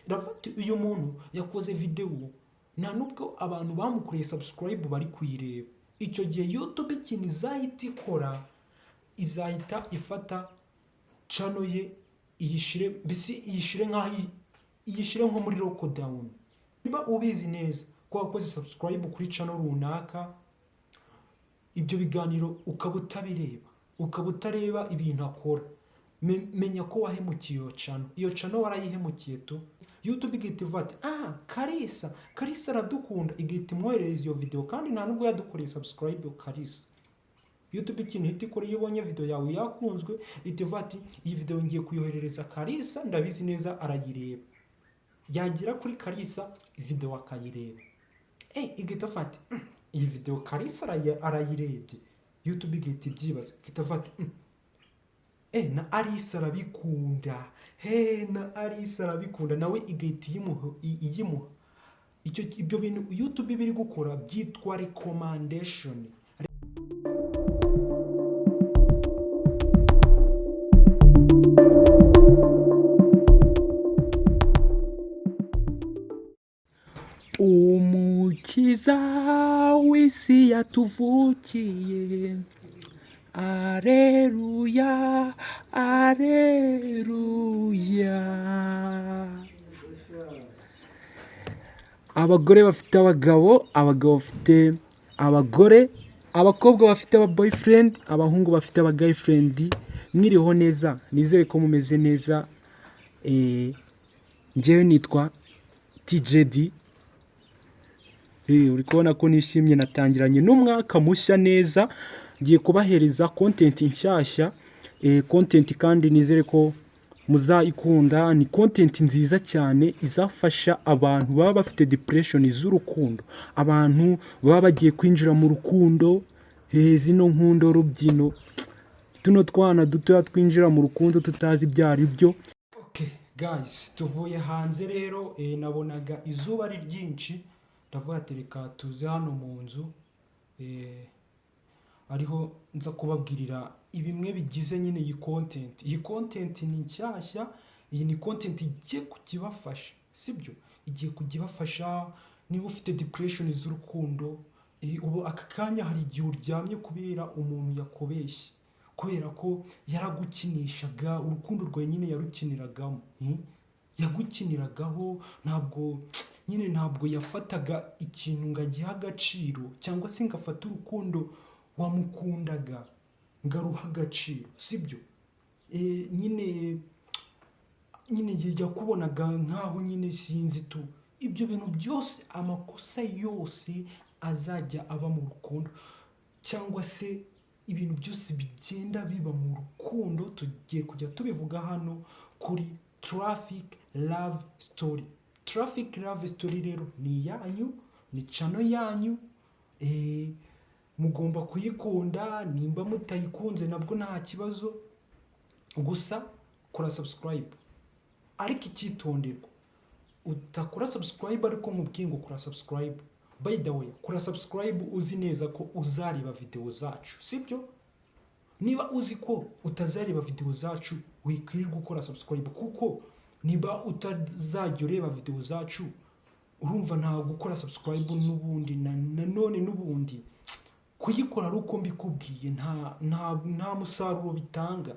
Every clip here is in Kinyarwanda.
Iravuga ati uyu muntu yakoze videwo, nta nubwo abantu bamukoreye subscribe bari kuyireba. Icyo gihe YouTube ikintu izahita ikora, izahita ifata channel ye iyishire, mbese iyishire nk'aho iyishire nko muri lockdown. Niba ubizi neza ko wakoze subscribe kuri channel runaka, ibyo biganiro ukaba utabireba, ukaba utareba ibintu akora, menya ko wahemukiye iyo channel. Iyo channel warayihemukiye tu. YouTube igahita ivuga ati: "Ah, Kalisa, Kalisa aradukunda," igahita imwoherereza iyo video kandi nta nubwo yadukoreye subscribe Kalisa. YouTube ikintu ihita ikora iyo ibonye video yawe yakunzwe, ihita ivuga ati: "Iyi video ngiye kuyoherereza Kalisa, ndabizi neza arayireba." Yagera kuri Kalisa, video akayireba, igahita ivuga ati: Iyi video Kalisa arayirebye." YouTube igahita ibyibaza, igahita ivuga ati: Na Alice arabikunda, he, na Alice arabikunda," nawe igahita iyimuha. Icyo ibyo bintu YouTube biri gukora byitwa recommendation. Umukiza w'isi yatuvukiye, areruya, areruya. Abagore bafite abagabo, abagabo bafite abagore, abakobwa bafite aba boyfriend, abahungu bafite aba girlfriend, mwiriho neza? Nizere ko mumeze neza. Njyewe nitwa TJD. Uri kubona ko nishimye, natangiranye n'umwaka mushya neza, ngiye kubahereza content nshyashya, content kandi nizere ko muzayikunda. Ni content nziza cyane izafasha abantu baba bafite depression z'urukundo, abantu baba bagiye kwinjira mu rukundo, zino nkundo rubyino, tuno twana dutoya twinjira mu rukundo tutazi ibyo ari byo. Okay, guys, tuvuye hanze rero, nabonaga izuba ari ryinshi, ndavuga ati reka tuze hano mu nzu, ariho nza kubabwirira ibimwe bigize nyine iyi content. Iyi content ni nshyashya, iyi ni content igiye kujya, sibyo? Igiye kujya ibafasha niba ufite depression z'urukundo. Ubu aka kanya hari igihe uryamye kubera umuntu yakubeshye, kubera ko yaragukinishaga, urukundo rwawe nyine yarukiniragamo, Yagukiniragaho, ntabwo nyine, ntabwo yafataga ikintu ngo agihe agaciro, cyangwa se ngo afate urukundo wamukundaga ngo aruhe agaciro, sibyo? Nyine yakubonaga nkaho nyine sinzi tu. Ibyo bintu byose, amakosa yose azajya aba mu rukundo, cyangwa se ibintu byose bigenda biba mu rukundo, tugiye kujya tubivuga hano kuri Traffic Love Story. Traffic Love Story rero ni iyanyu, ni channel yanyu, mugomba kuyikunda. Nimba mutayikunze nabwo nta kibazo, gusa kora subscribe. Ariko icyitonderwa, utakora subscribe ariko nkubwiye ngo kora subscribe. By the way, kora subscribe uzi neza ko uzareba video zacu, sibyo? Niba uzi ko utazareba video zacu, wikwirirwa ukora subscribe, kuko niba utazajya ureba video zacu, urumva nta gukora subscribe n'ubundi. Nanone n'ubundi kuyikora ari uko mbikubwiye, nta musaruro bitanga.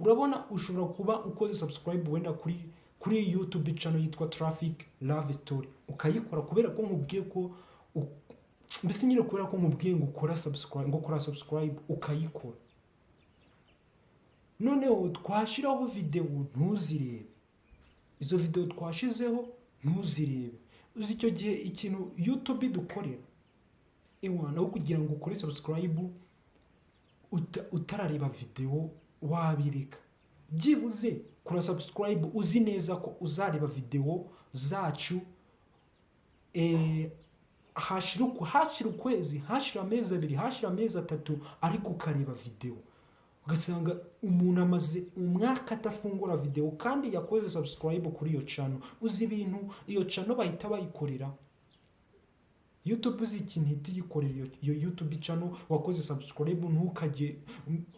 Urabona, ushobora kuba ukoze subscribe wenda kuri YouTube channel yitwa Traffic Love Story, ukayikora kubera ko nkubwiye ko mbese nyine kubera ko nkubwiye ngo ukora subscribe, ngo ukora subscribe, ukayikora, noneho twashyiraho video ntuzirebe. Izo video twashizeho ntuzirebe. Uzi icyo gihe ikintu YouTube dukorera? Ewa, nawe kugira ngo ukore subscribe utarareba video, wabireka. Byibuze kora subscribe uzi neza ko uzareba video zacu, hashira ukwezi, hashira amezi 2, hashira amezi 3, ariko ukareba video. Ugasanga umuntu amaze umwaka adafungura video kandi yakoze subscribe kuri iyo channel. Uzi ibintu iyo channel bahita bayikorera YouTube? Uzi ikintu ihita iyikorera iyo YouTube channel wakoze subscribe,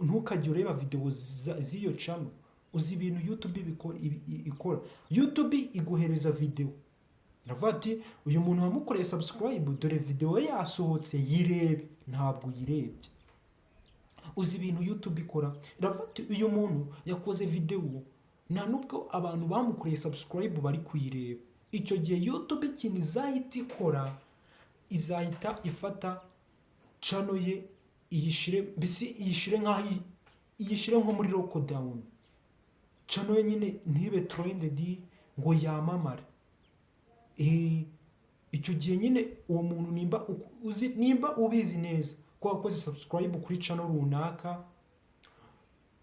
ntukajye ureba video z'iyo channel? Uzi ibintu YouTube ikora? YouTube iguhereza videwo, iravuga ati: "Uyu muntu wamukoreye subscribe, dore videwo yasohotse, yirebe." Ntabwo uyirebye. Uzi ibintu YouTube ikora? Iravuga ati: "Uyu muntu yakoze videwo, nta nubwo abantu bamukoreye subscribe bari kuyireba." Icyo gihe YouTube ikintu izahita ikora, izahita ifata channel ye iyishyire, mbese iyishyire nk'aho iyishyire nko muri lockdown. Channel ye nyine ntibe trended ngo yamamare. Icyo gihe nyine uwo muntu, nimba uzi, nimba ubizi neza ko wakoze subscribe kuri channel runaka,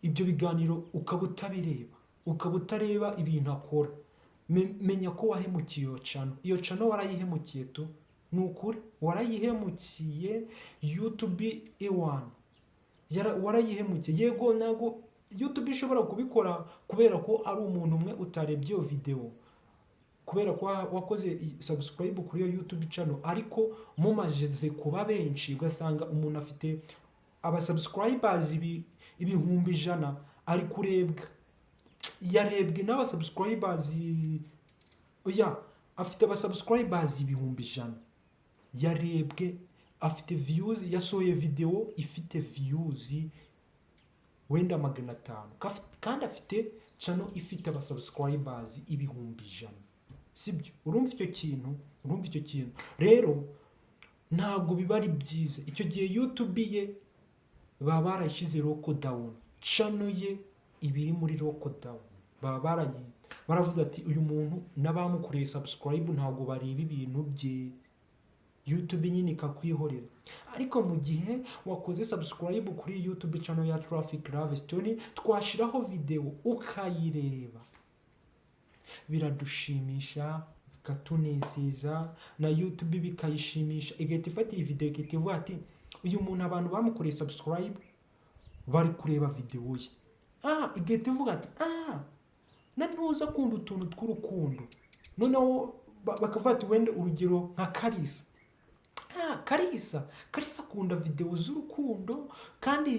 ibyo biganiro ukaba utabireba, ukaba utareba ibintu akora, menya ko wahemukiye iyo channel. Iyo channel warayihemukiye tu, ni ukuri warayihemukiye. YouTube ewana warayihemukiye. Yego, ntabwo YouTube ishobora kubikora kubera ko ari umuntu umwe utarebye iyo videwo, kubera ko wakoze subscribe kuri iyo YouTube channel. Ariko mumaze kuba benshi, ugasanga umuntu afite abasubscribers 100,000, ari kurebwa, yarebwe n'abasubscribers, oya, afite abasubscribers 100,000, yarebwe, afite views, yasohoye video ifite views wenda 500, kandi afite channel ifite abasubscribers 100,000, sibyo? Urumva icyo kintu? Urumva icyo kintu? Rero ntabwo biba ari byiza. Icyo gihe YouTube ye baba barayishyize lockdown, channel ye iba iri muri lockdown. Baba baravuze ati: "Uyu muntu n'abamukoreye subscribe ntabwo bareba ibintu bye." YouTube nyine ikakwihorera. Ariko mu gihe wakoze subscribe kuri YouTube channel ya Traffic Love Story, twashyiraho video ukayireba, biradushimisha, bikatunezeza, na YouTube bikayishimisha, igahita ifata iyi video, igahita ivuga ati: "Uyu muntu abantu bamukoreye subscribe bari kureba video ye." Igahita ivuga ati: "Ah, na ntuza akunda utuntu tw'urukundo." Noneho bakavuga ati, wenda urugero nka Karisa: "Ah, Karisa akunda videwo z'urukundo, kandi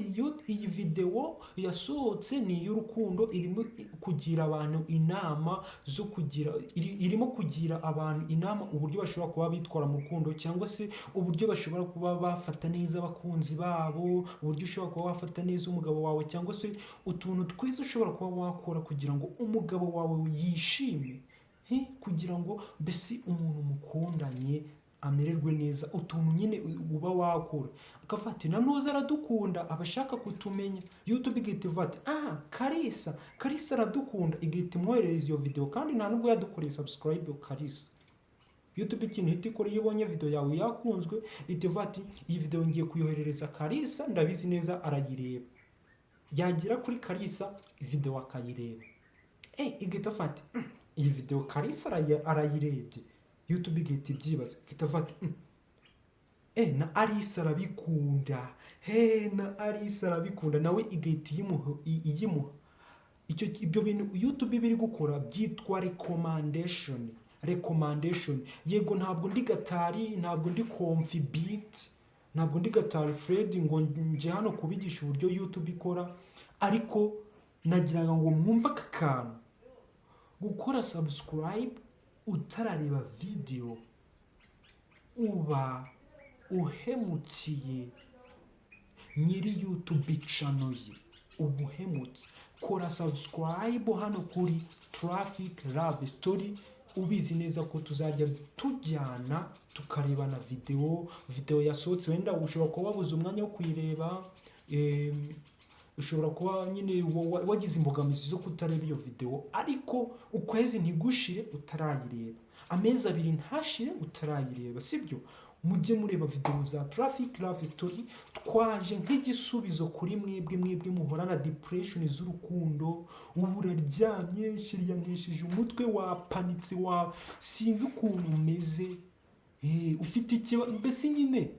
iyi videwo yasohotse ni iy'urukundo, irimo kugira abantu inama zo kugira irimo kugira abantu inama uburyo bashobora kuba bitwara mu rukundo, cyangwa se uburyo bashobora kuba bafata neza abakunzi babo, uburyo ushobora kuba wafata neza umugabo wawe, cyangwa se utuntu twiza ushobora kuba wakora kugira ngo umugabo wawe yishime, kugira ngo mbese umuntu mukundanye amererwe neza, utuntu nyine uba wakora." Akafata na ntuza aradukunda, aba ashaka kutumenya. YouTube igahita ivuga ati: "Ah, Karisa aradukunda." Igahita imwoherereza iyo video, kandi nta nubwo yadukoreye subscribe Karisa. YouTube ikintu ihita ikora iyo ibonye video yawe yakunzwe, ihita ivuga ati: "Iyi video ngiye kuyoherereza Karisa, ndabizi neza arayireba." Yagera kuri Karisa, video akayireba, igahita afata: Iyi video Karisa arayirebye." YouTube igahita ibyibaza, igahita afata: Na Alice arabikunda, he, na Alice arabikunda." Nawe igahita iyimuha. Ibyo bintu YouTube biri gukora byitwa recommendation. Recommendation. Yego, ntabwo ndi Gatari, ntabwo ndi Komfi Beat, ntabwo ndi Gatari Fred ngo nje hano kubigisha uburyo YouTube ikora, ariko nagiraga ngo mwumve aka kantu: gukora subscribe utarareba video, uba uhemukiye nyiri YouTube channel ye, uba uhemutse. Kora subscribe hano kuri Traffic Love Story, ubizi neza ko tuzajya tujyana tukarebana video yasohotse. Wenda ushobora kuba wabuze umwanya wo kuyireba, ushobora kuba nyine wagize imbogamizi zo kutareba iyo video, ariko ukwezi ntigushire utarayireba, amezi 2 ntashire utarayireba, sibyo? Mujye mureba video za Traffic Love Story. Twaje nk'igisubizo kuri mwebwe, mwebwe muhorana depression z'urukundo. Ubu uraryamye, chéri yanesheje umutwe, wapanitse, wa sinzi ukuntu umeze, ufite ikibazo, mbese nyine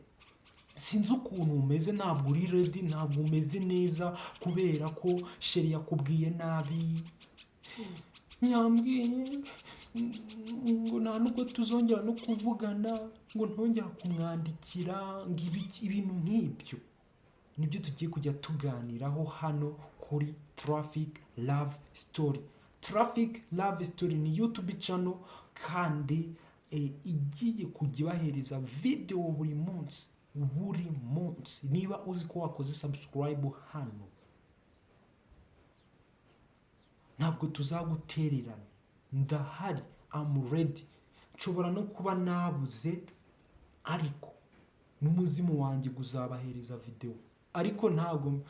sinzi ukuntu umeze, ntabwo uri ready, ntabwo umeze neza kubera ko chéri yakubwiye nabi: "Yambwiye ngo nta nubwo tuzongera no kuvugana, ngo ntongera kumwandikira, ngo ibiki." Ibintu nk'ibyo nibyo tugiye kujya tuganiraho hano. kuri Traffic Love Story. Traffic Love Story ni YouTube channel kandi igiye kujya ibahereza video buri munsi, buri munsi. Niba uzi ko wakoze subscribe hano, ntabwo tuzagutererana. Ndahari, am ready. Nshobora no kuba nabuze, ariko n'umuzimu wanjye uzabahereza video. Ariko ntabwo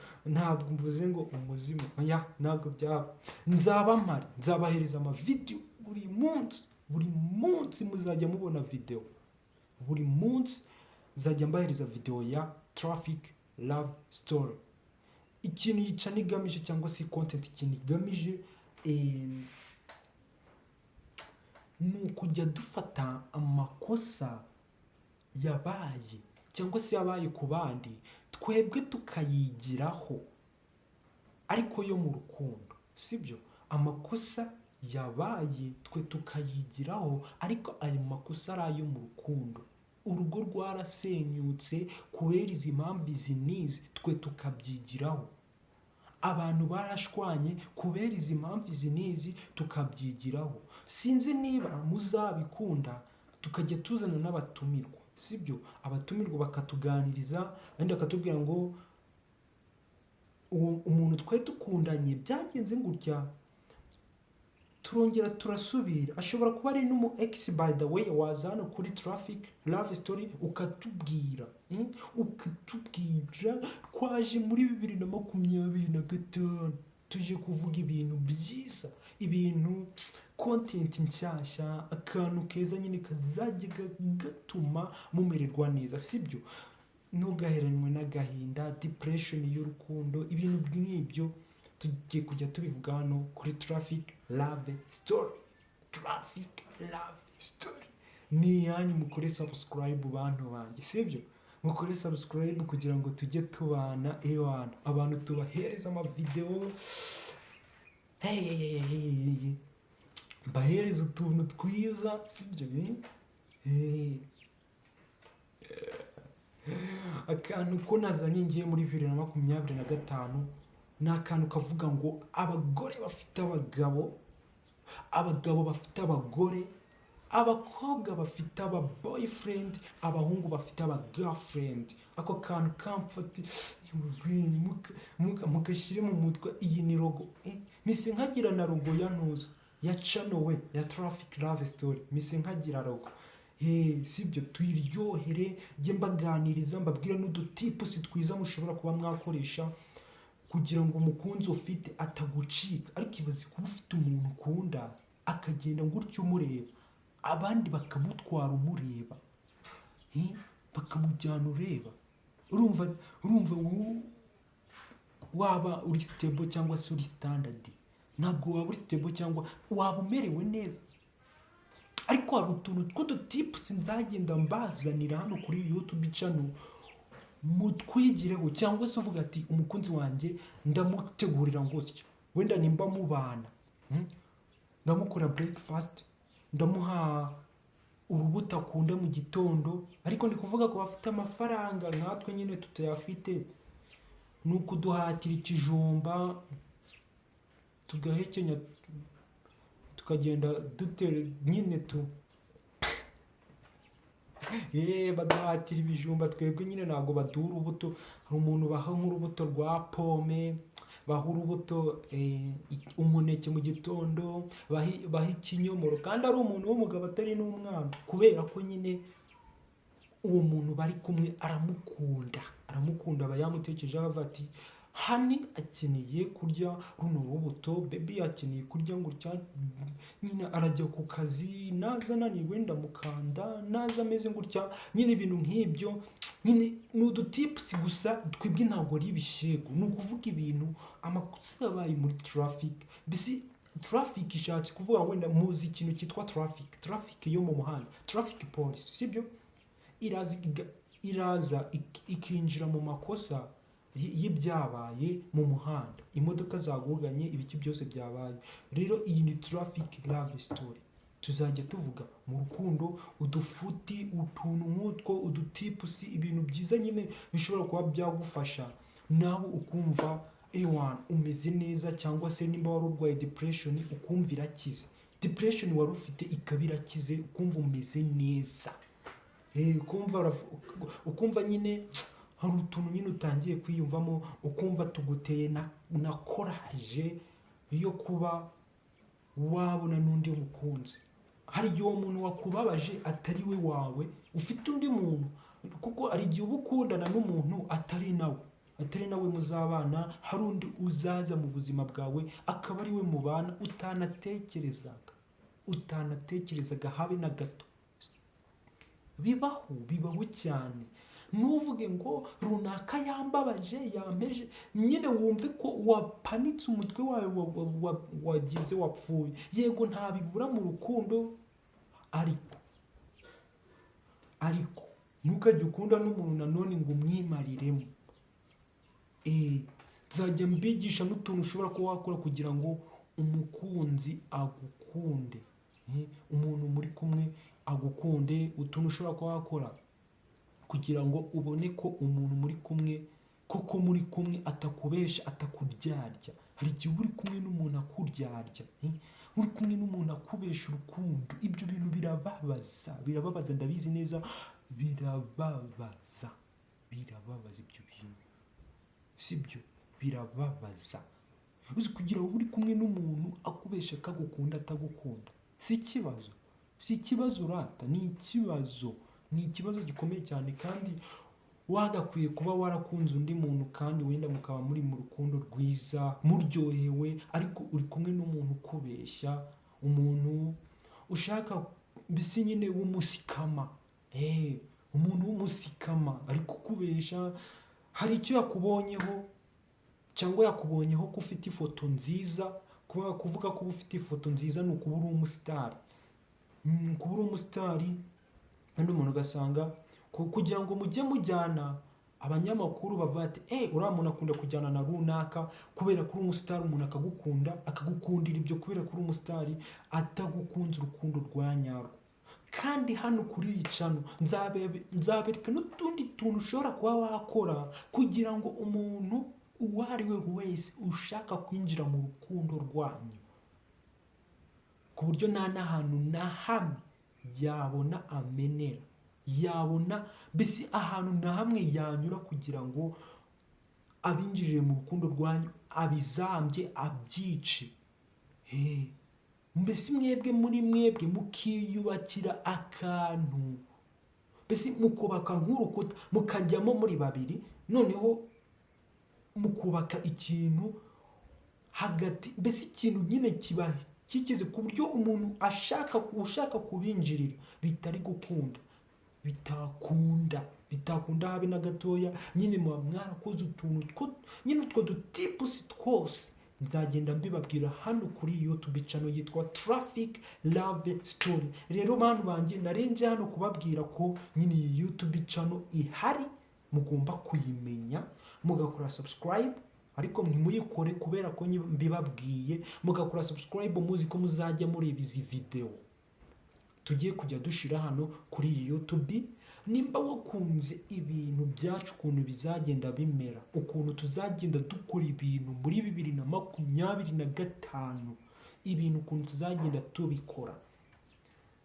mvuze ngo umuzimu, oya, ntabwo byaba. Nzaba mpari, nzabahereza amavideo buri munsi. Buri munsi muzajya mubona video, buri munsi nzajya mbahereza video ya Traffic Love Story. Ikintu yica n'igamije, cyangwa se content ikintu igamije, ni ukujya dufata amakosa yabaye cyangwa se yabaye ku bandi, twebwe tukayigiraho, ariko yo mu rukundo, sibyo? Amakosa yabaye twe tukayigiraho, ariko ayo makosa ari ayo mu rukundo. Urugo rwarasenyutse kubera izi mpamvu izi n'izi, twe tukabyigiraho. Abantu barashwanye kubera izi mpamvu izi n'izi, tukabyigiraho. Sinzi niba muzabikunda, tukajya tuzana n'abatumirwa, sibyo? Abatumirwa bakatuganiriza, abandi bakatubwira ngo uwo umuntu twari dukundanye byagenze gutya, turongera turasubira. Ashobora kuba ari n'umu ex, by the way. Waza hano kuri Traffic Love Story ukatubwira, ukatubwira. Twaje muri 2025, tuje kuvuga ibintu byiza, ibintu content nshyashya, akantu keza nyine kazajya gatuma mumererwa neza, sibyo? Ntugaheranwe n'agahinda, depression y'urukundo, ibintu nk'ibyo tugiye kujya tubivuga hano kuri Traffic Love Story. Traffic Love Story ni iyanyu. Mukore subscribe, bantu banjye, sibyo? Mukore subscribe kugira ngo tujye tubana. Ewana, abantu tubahereza amavideo, hey, hey, hey, hey, hey. Mbahereza utuntu twiza, sibyo? Eh? Akantu ko nazanye ngiye muri 2025 ni akantu kavuga ngo abagore bafite abagabo, abagabo bafite abagore, abakobwa bafite aba boyfriend, abahungu bafite aba girlfriend. Ako kantu kamfati mugashyire mu mutwe. Iyi ni logo, mise nkagira na logo ya ntuza ya channel we ya Traffic Love Story, mise nkagira logo. Sibyo? Tuyiryohere, njye mbaganiriza, mbabwira n'udutips twiza mushobora kuba mwakoresha kugira ngo umukunzi ufite atagucika. Ariko ibaze kuba ufite umuntu ukunda akagenda gutyo umureba, abandi bakamutwara umureba, bakamujyana ureba. Urumva waba uri stable cyangwa se uri standard? Ntabwo waba uri stable cyangwa waba umerewe neza. Ariko hari utuntu tw'udutips nzagenda mbazanira hano kuri YouTube channel, mutwigireho. Cyangwa se uvuga ati umukunzi wanjye ndamutegurira gutya, wenda nimba mubana, ndamukora breakfast, ndamuha urubuto akunda mu gitondo. Ariko ndi kuvuga ko bafite amafaranga, nkatwe nyine tutayafite ni ukuduhatira ikijumba tugahekenya, tukagenda dutera nyine tu. Baduhatira ibijumba twebwe nyine, ntabwo baduha urubuto. Hari umuntu baha nk'urubuto rwa pome, baha urubuto, umuneke mu gitondo, baha ikinyomoro, kandi ari umuntu w'umugabo atari n'umwana, kubera ko nyine uwo muntu bari kumwe aramukunda, aramukunda. Aba yamutekerejeho, avuga ati honey akeneye kurya runo rubuto, baby akeneye kurya gutya. Nyine arajya ku kazi, naza ananiwe ndamukanda, naza ameze gutya nyine, ibintu nk'ibyo nyine ni udutips gusa. Twebwe ntabwo ari ibishego, ni ukuvuga ibintu, amakosa yabaye muri traffic. Mbese traffic ishatse kuvuga, wenda muzi ikintu cyitwa traffic, traffic yo mu muhanda, traffic police, sibyo? Iraza ikinjira mu makosa y'ibyabaye mu muhanda, imodoka zagonganye, ibiki byose byabaye. Rero iyi ni Traffic Love Story. Tuzajya tuvuga mu rukundo, udufuti, utuntu nk'utwo, udutips, ibintu byiza nyine bishobora kuba byagufasha nawe ukumva. Ewana, umeze neza, cyangwa se nimba wari urwaye depression ukumva irakize, depression wari ufite ikaba irakize, ukumva umeze neza. Ukumva nyine hari utuntu nyine utangiye kwiyumvamo, ukumva tuguteye na courage yo kuba wabona n'undi mukunzi. Hari igihe uwo muntu wakubabaje atari we wawe, ufite undi muntu, kuko hari igihe uba ukundana n'umuntu atari nawe muzabana. Hari undi uzaza mu buzima bwawe akaba ari we mubana, utanatekerezaga habe na gato. Bibaho, bibaho cyane. Ntuvuge ngo runaka yambabaje, yampeje, nyine wumve ko wapanitse umutwe wawe, wagize wapfuye. Yego, ntabibura mu rukundo, ariko ntukajye ukunda n'umuntu nanone ngo umwimariremo. Nzajya mbigisha n'utuntu ushobora kuba wakora kugira ngo umukunzi agukunde. Umuntu muri kumwe agukunde, utuntu ushobora kuba wakora kugira ngo ubone ko umuntu muri kumwe koko muri kumwe atakubesha, atakuryarya. Hari igihe uba uri kumwe n'umuntu akuryarya, uri kumwe n'umuntu akubesha urukundo. Ibyo bintu birababaza, birababaza, ndabizi neza, birababaza, birababaza ibyo bintu, sibyo? Birababaza. Uzi kugira ngo uri kumwe n'umuntu akubesha ko agukunda atagukunda? Si ikibazo, si ikibazo urata, ni ikibazo, ni ikibazo gikomeye cyane. Kandi wagakwiye kuba warakunze undi muntu, kandi wenda mukaba muri mu rukundo rwiza, muryohewe, ariko uri kumwe n'umuntu ukubeshya, umuntu ushaka mbese nyine w'umuscammer. Umuntu w'umuscammer ari kukubesha. Hari icyo yakubonyeho, cyangwa yakubonyeho ko ufite ifoto nziza. Kuba kuvuga ko uba ufite ifoto nziza ni ukuba uri umusitari. Kuba uri umusitari, undi muntu ugasanga kugira ngo mujye mujyana, abanyamakuru bavuga ati: "Eh, uriya muntu akunda kujyana na runaka kubera ko uri umusitari." Umuntu akagukunda, akagukundira ibyo kubera ko uri umusitari, atagukunze urukundo rwa nyarwo. Kandi hano kuri iyi channel nzabereka n'utundi tuntu ushobora kuba wakora kugira ngo umuntu uwo ari we wese ushaka kwinjira mu rukundo rwanyu, ku buryo nta n'ahantu na hamwe yabona amenera, yabona mbese ahantu na hamwe yanyura kugira ngo abinjirire mu rukundo rwanyu, abizambye, abyice. Mbese mwebwe muri mwebwe mukiyubakira akantu, mbese mukubaka nk'urukuta, mukajyamo muri babiri, noneho mukubaka ikintu hagati, mbese ikintu nyine kiba kikize ku buryo umuntu ushaka kubinjirira bitari gukunda, bitakunda, bitakunda habe na gatoya. Nyine muba mwarakoze utuntu nyine utwo dutips twose nzagenda mbibabwira hano kuri YouTube channel yitwa Traffic Love Story. Rero bantu banjye, narenje hano kubabwira ko nyine iyi YouTube channel ihari, mugomba kuyimenya, mugakora subscribe. Ariko ntimuyikore kubera ko mbibabwiye, mugakora subscribe muzi ko muzajya mureba izi video tugiye kujya dushira hano kuri iyi YouTube. Nimba wakunze ibintu byacu, ukuntu bizagenda bimera, ukuntu tuzagenda dukora ibintu muri 2025, ibintu ukuntu tuzagenda tubikora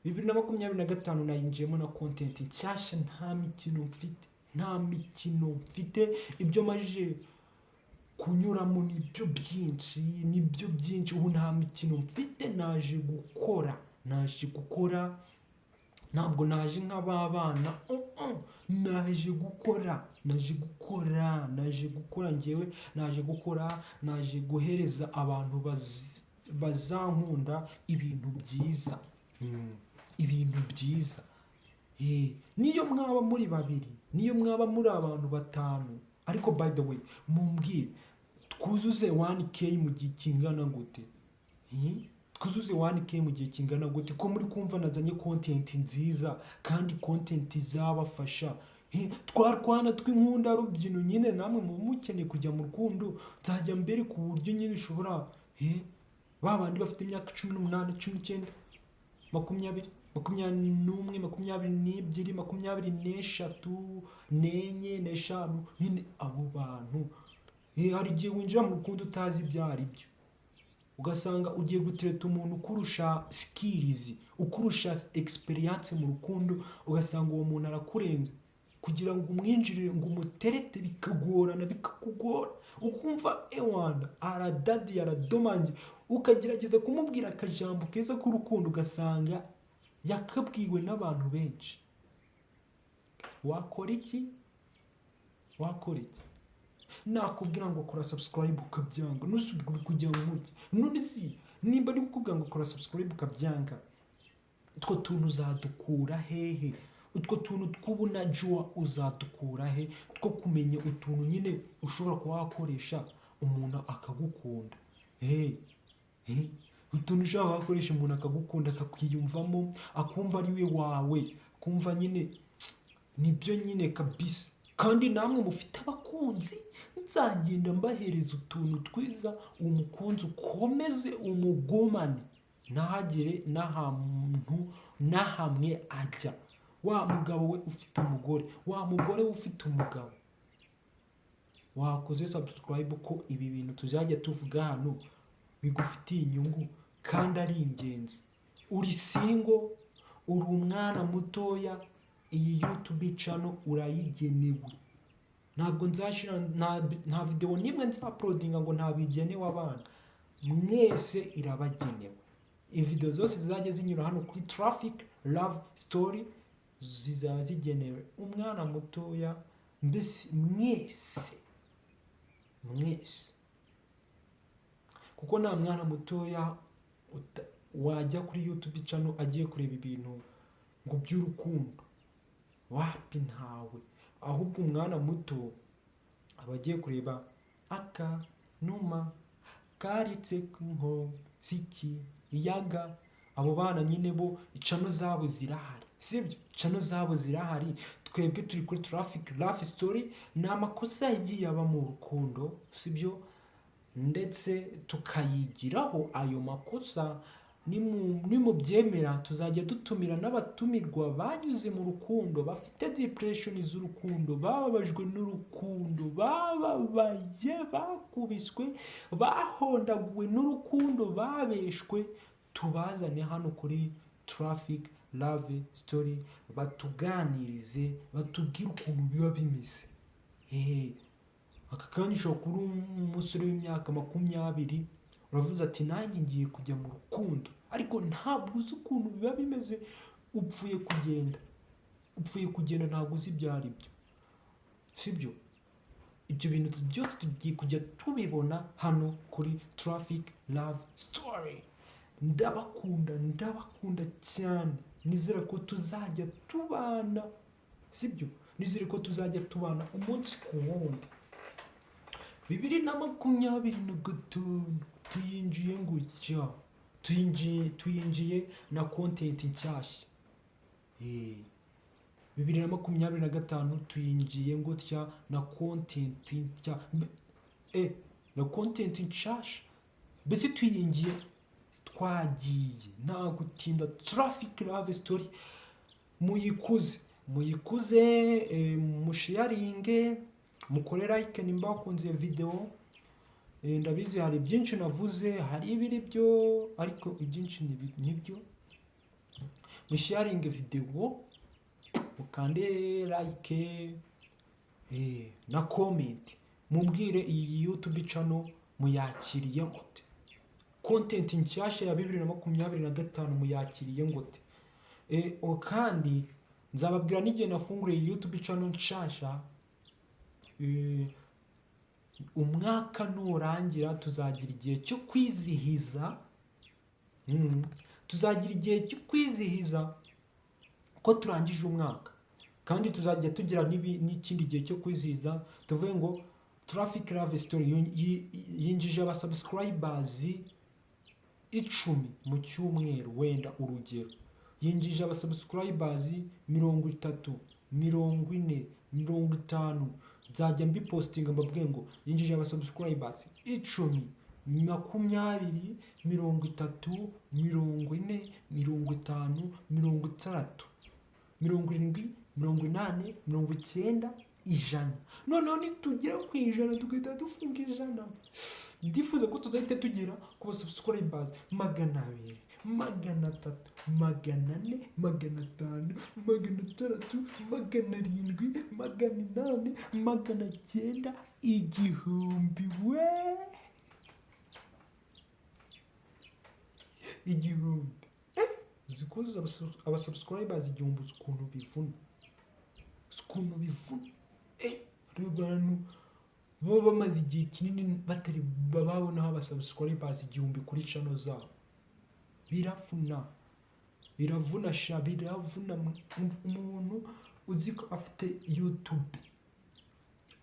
2025, nayinjiyemo na content nshyashya. Nta mikino mfite, nta mikino mfite. Ibyo maje kunyuramo nibyo byinshi, nibyo byinshi. Ubu nta mikino mfite, naje gukora, naje gukora. Ntabwo naje nk'ababana, naje gukora, naje gukora, naje gukora. Njyewe naje gukora, naje guhereza abantu bazankunda ibintu byiza. Ibintu byiza. Niyo mwaba muri babiri, niyo mwaba muri abantu batanu. Ariko by the way, mumbwire twuzuze 1K mu gihe kingana gute? Twuzuze 1K mu gihe kingana gute, ko muri kumva nazanye content nziza kandi content izabafasha? Twarwana tw'inkunda rubyino nyine, namwe muba mukeneye kujya mu rukundo. Nzajya mbere ku buryo nyine ushobora, ba bandi bafite imyaka 18, 19, 20, 21, 22, 23, 24, 25, nyine abo bantu. Hari igihe winjira mu rukundo utazi ibyo ari byo, ugasanga ugiye gutereta umuntu ukurusha skills, ukurusha experience mu rukundo, ugasanga uwo muntu arakurenze. Kugira ngo umwinjirire, ngo umuterete, bikagorana, bikakugora, ukumva ewana aradadiye, aradomange. Ukagerageza kumubwira akajambo keza k'urukundo, ugasanga yakabwiwe n'abantu benshi. Wakora iki? Wakora iki? Nakubwira ngo kora subscribe ukabyanga, nusubire kujya nkuki? None si nimba ari kukubwira ngo kora subscribe ukabyanga, utwo tuntu uzadukura hehe? Utwo tuntu tw'ubunajuwa uzadukura he, two kumenya utuntu nyine ushobora kuba wakoresha umuntu akagukunda? Hey, utuntu ushobora wakoresha umuntu akagukunda, akakwiyumvamo, akumva ari we wawe, akumva nyine nibyo nyine kabisa. Kandi namwe mufite abakunzi, nzagenda mbahereza utuntu twiza, umukunzi ukomeze umugumane, ntahagire n'ahantu na hamwe ajya. Wa mugabo we ufite umugore, wa mugore we ufite umugabo, wakoze subscribe, ko ibi bintu tuzajya tuvuga hano bigufitiye inyungu kandi ari ingenzi. Uri single, uri umwana mutoya, iyi YouTube channel urayigenewe. Ntabwo nzashyira nta videwo n'imwe nzauploadinga ngo ntabigenewe abana. Mwese irabagenewe. Videwo zose zizajya zinyura hano kuri Traffic Love Story zizaba zigenewe umwana mutoya, mbese mwese mwese, kuko nta mwana mutoya wajya kuri YouTube channel agiye kureba ibintu ngo by'urukundo. Wapi, ntawe. Ahubwo umwana muto aba agiye kureba akanuma karitse ku z'ikiyaga. Abo bana nyine bo channel zabo zirahari, sibyo? Channel zabo zirahari. Twebwe turi kuri Traffic Love Story. Ni amakosa yagiye aba mu rukundo, sibyo? Ndetse tukayigiraho ayo makosa. Nimubyemera tuzajya dutumira n'abatumirwa banyuze mu rukundo, bafite depression z'urukundo, bababajwe n'urukundo, bababaye, bakubiswe, bahondaguwe n'urukundo, babeshwe. Tubazane hano kuri Traffic Love Story, batuganirize, batubwire ukuntu biba bimeze. Hehe, aka kanya ushobora kuba uri umusore w'imyaka 20, uravuze ati: "Nanjye ngiye kujya mu rukundo", ariko ntabwo uzi ukuntu biba bimeze. Upfuye kugenda, upfuye kugenda, ntabwo uzi ibyo ari byo, sibyo? Ibyo bintu byose tugiye kujya tubibona hano kuri Traffic Love Story. Ndabakunda, ndabakunda cyane. Nizere ko tuzajya tubana, sibyo? Nizere ko tuzajya tubana umunsi ku wundi. 2025 tuyinjiye gutya, tuyinjiye na content nshyashya. 2025 tuyinjiye gutya na content nshya, na content nshasha. Mbese tuyinjiye twagiye nta gutinda. Traffic Love Story muyikuze, muyikuze, musharinge, mukore like nimba wakunze iyo video. Ndabizi hari byinshi navuze, hari ibiri byo, ariko ibyinshi nibyo. Musharinge video, mukande like na comment, mumbwire iyi YouTube channel muyakiriye mute? Content nshyashya ya 2025 muyakiriye ngute? Kandi nzababwira n'igihe nafunguriye YouTube channel nshasha. Umwaka nurangira tuzagira igihe cyo kwizihiza, tuzagira igihe cyo kwizihiza ko turangije umwaka, kandi tuzajya tugira n'ikindi gihe cyo kwizihiza, tuvuge ngo Traffic Love Story yinjije abasubscribers 10 mu cyumweru, wenda urugero yinjije abasubscribers 30, 40, 50. Nzajya mbipostinga mbabwiye ngo yinjije abasubscribers 10, 20, 30, 40, 50, 60, 70, 80, 90, 100. Noneho nitugera ku 100 tugahita dufunga 100, ndifuza ko tuzahita tugera ku basubscribers 200, 300, 400, 500, 600, 700, 800, 900, 1000. We, 1000! Uzi kuzuza abasubscribers 1000, uzi ukuntu bivuna, uzi ukuntu bivuna. Hari abantu baba bamaze igihe kinini batari babonaho abasubscribers 1000 kuri channel zabo. Biravuna, biravuna sha, biravuna. Umuntu uzi ko afite YouTube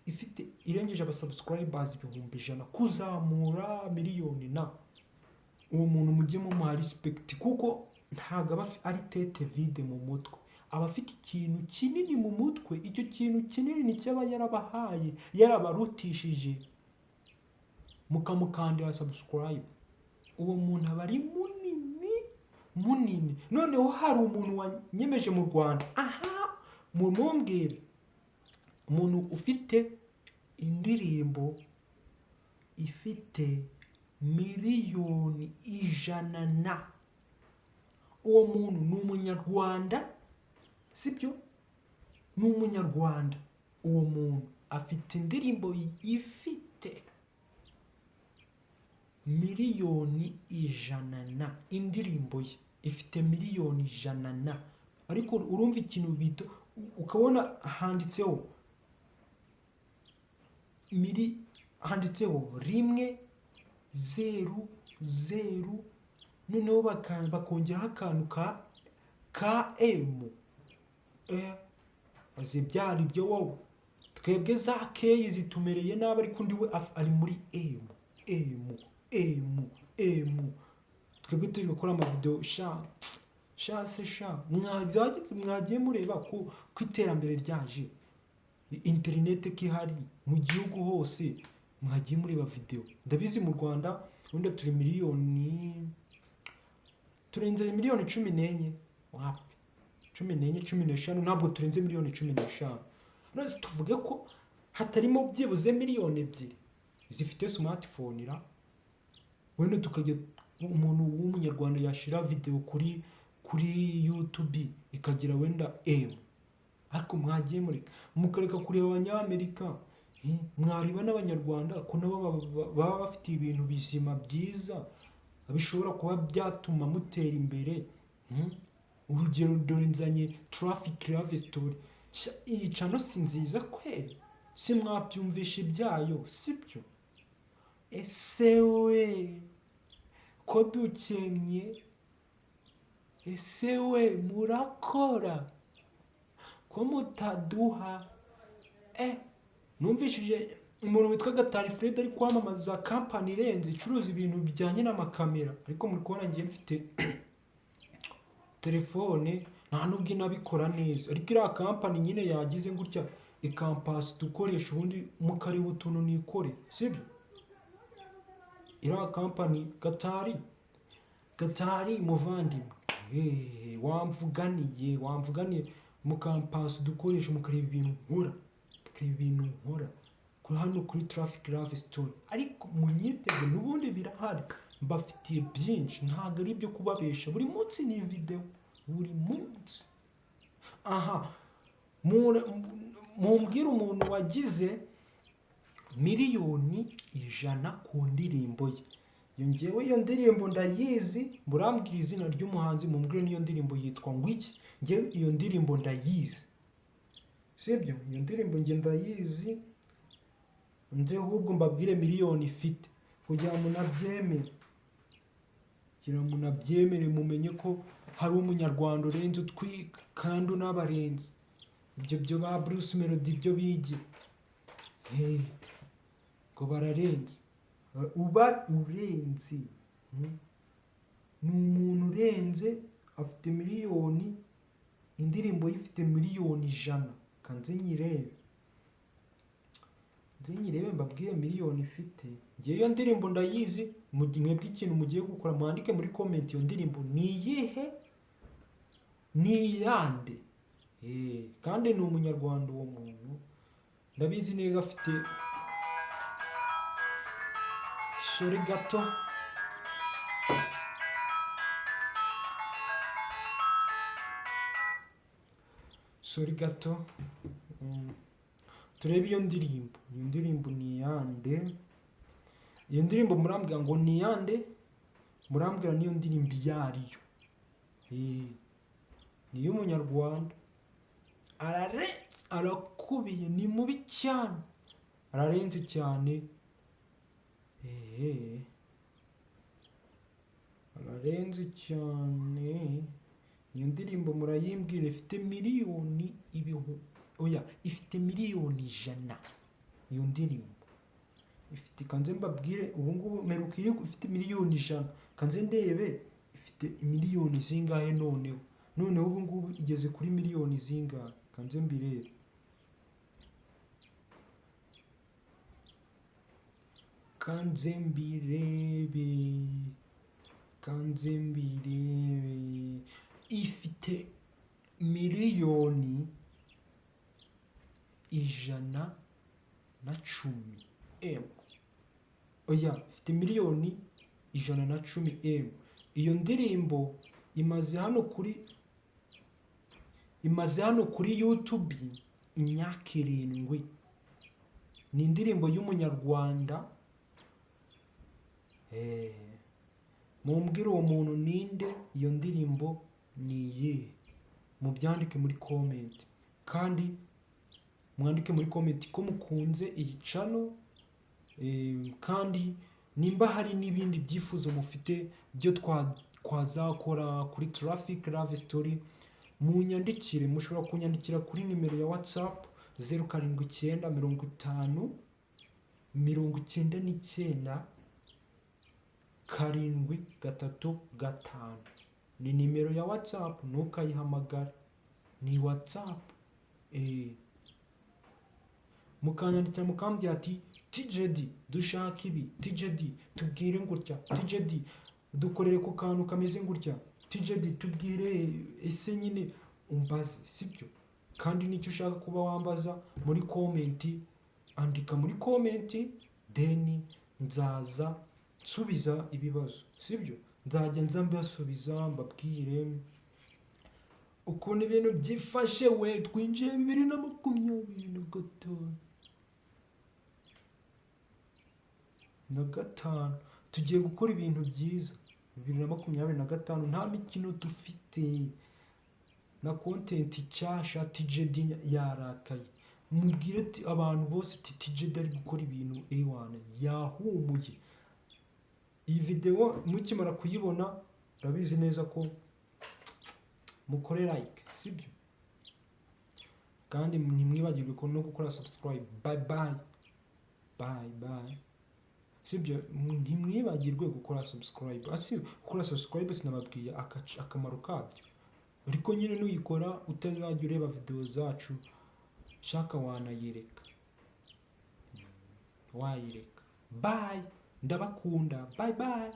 ifite irengeje abasubscribers 100,000 kuzamura miliyoni, na uwo muntu mujye mumuha respect, kuko ntabwo aba ari tête vide mu mutwe, aba afite ikintu kinini mu mutwe. Icyo kintu kinini nicyo aba yarabahaye, yarabarutishije, mukamukandira subscribe. Uwo muntu aba ari munini munini. Noneho hari umuntu wanyemeje mu Rwanda, aha mumumbwire, umuntu ufite indirimbo ifite miliyoni 100 na uwo muntu ni Umunyarwanda, sibyo? Ni Umunyarwanda. Uwo muntu afite indirimbo ifite miliyoni 100 na indirimbo ye ifite miliyoni 100 na, ariko urumva ikintu bita, ukabona handitseho handitseho 1 0 0, noneho bakongeraho akantu ka M. Azi byari ibyo wowe, twebwe za K zitumereye nabi, ariko undi we ari muri M M M M. Twebwe turi gukora amavideo sha sha se sha. Mwazageze, mwagiye mureba ko iterambere ryaje, interineti ko ihari mu gihugu hose, mwagiye mureba videwo. Ndabizi mu Rwanda wenda turi miliyoni, turenze miliyoni 14, wapi, 14, 15, ntabwo turenze miliyoni 15. None tuvuge ko hatarimo byibuze miliyoni 2 zifite smartphone ra? Wenda tukajya umuntu w'Umunyarwanda yashyira videwo kuri YouTube ikagira wenda M. Ariko mwagiye mureka, mukareka kureba Abanyamerika, mwareba n'Abanyarwanda ko nabo baba bafite ibintu bizima byiza bishobora kuba byatuma mutera imbere. Urugero dore nzanye Traffic Love Story. Sha, iyi channel si nziza kweri? Si mwabyumvisha ibyayo, sibyo? Ese we ko dukennye, ese we murakora ko mutaduha? Numvishije umuntu witwa Gatari Fred ari kwamamaza kampani irenze icuruza ibintu bijyanye n'amakamera, ariko muri kubona ngiye mfite telefone nta nubwo inabikora neza, ariko iriya kampani nyine yagize gutya ikampasi udukoresha, ubundi mukareba utuntu nikore, sibyo? Iriya kampani, Gatari, Gatari muvandimwe, wamvuganiye, wamvuganiye mukampasi udukoresho, mukareba ibintu nkora, mukareba ibintu nkora kuri hano kuri Traffic Love Story. Ariko munyitege, n'ubundi birahari, mbafitiye byinshi, ntabwo ari ibyo kubabesha. Buri munsi ni videwo, buri munsi. Aha mumbwire umuntu wagize miliyoni 100 ku ndirimbo ye. Iyo ngewe iyo ndirimbo ndayizi. Murambwira izina ry'umuhanzi, mumbwire n'iyo ndirimbo yitwa ngo iki. Ngewe iyo ndirimbo ndayizi, sibyo? Iyo ndirimbo nge ndayizi. Nze ahubwo mbabwire miliyoni ifite kugira ngo munabyemere, kugira ngo munabyemere, mumenye ko hari Umunyarwanda urenze utwika kandi unabarenze. Ibyo byo ba Bruce Melody byo bigira. Hey, ngo bararenze, uba urenze. Ni umuntu urenze, afite miliyoni, indirimbo ye ifite miliyoni 100. Kanze nyirebe, nze nyirebe mbabwire miliyoni ifite. Ngewe iyo ndirimbo ndayizi. Mwebwe ikintu mugiye gukora, mwandike muri comment iyo ndirimbo ni iyihe, ni iyande. Kandi ni Umunyarwanda uwo muntu. Ndabizi neza afite. Sorry gato. Sorry gato. Turebe iyo ndirimbo. Iyo ndirimbo ni iyande? Iyo ndirimbo murambwira ngo ni iyande? Murambwira n'iyo ndirimbo iyo ariyo. Ni iy'umunyarwanda. Ararenze, arakubiye, ni mubi cyane, ararenze cyane. Ararenze cyane. Iyo ndirimbo murayimbwira. Ifite miliyoni oya, ifite miliyoni 100 iyo ndirimbo. Ifite, kanze mbabwire, ubu ngubu mperuka iyo ifite miliyoni 100. Kanze ndebe ifite miliyoni zingahe noneho. Noneho ubu ngubu igeze kuri miliyoni zingahe? Kanze mbirebe. Kanze mbirebe, kanze mbirebe. Ifite miliyoni 110 M. Oya, ifite miliyoni 110 M. Iyo ndirimbo imaze hano kuri YouTube imyaka 7. Ni indirimbo y'umunyarwanda. Mumbwire uwo muntu ninde, iyo ndirimbo ni iyihe? Mubyandike muri comment, kandi mwandike muri comment ko mukunze iyi channel. Kandi nimba hari n'ibindi byifuzo mufite byo twazakora kuri Traffic Love Story, munyandikire. Mushobora kunyandikira kuri nimero ya WhatsApp 0795099735. Ni nimero ya WhatsApp, ntukayihamagare, ni WhatsApp. Mukanyandikira mukambwira ati: "TJD, dushaka ibi. TJD, tubwire gutya. TJD, dukorere ku kantu kameze gutya. TJD, tubwire." Ese nyine umbaze, sibyo? Kandi nicyo ushaka kuba wambaza muri comment, andika muri comment, then nzaza nsubiza ibibazo, sibyo? Nzajya nza mbasubiza, mbabwire ukuntu ibintu byifashe. We, twinjiye 2025 na gatanu, tugiye gukora ibintu byiza. 2025 nta mikino dufite na content nshyashya. TJD yarakaye. Mubwire ati abantu bose ati TJD ari gukora ibintu ewana yahumuye. Iyi videwo mukimara kuyibona, urabizi neza ko mukore like, sibyo? Kandi ntimwibagirwe ko no gukora subscribe. Bye bye, bye bye, sibyo? Ntimwibagirwe gukora subscribe. Asi gukora subscribe sinababwiye akamaro kabyo, ariko nyine nuyikora utazajya ureba videwo zacu, shaka wanayireka, wayireka. Bye, ndabakunda, bye bye.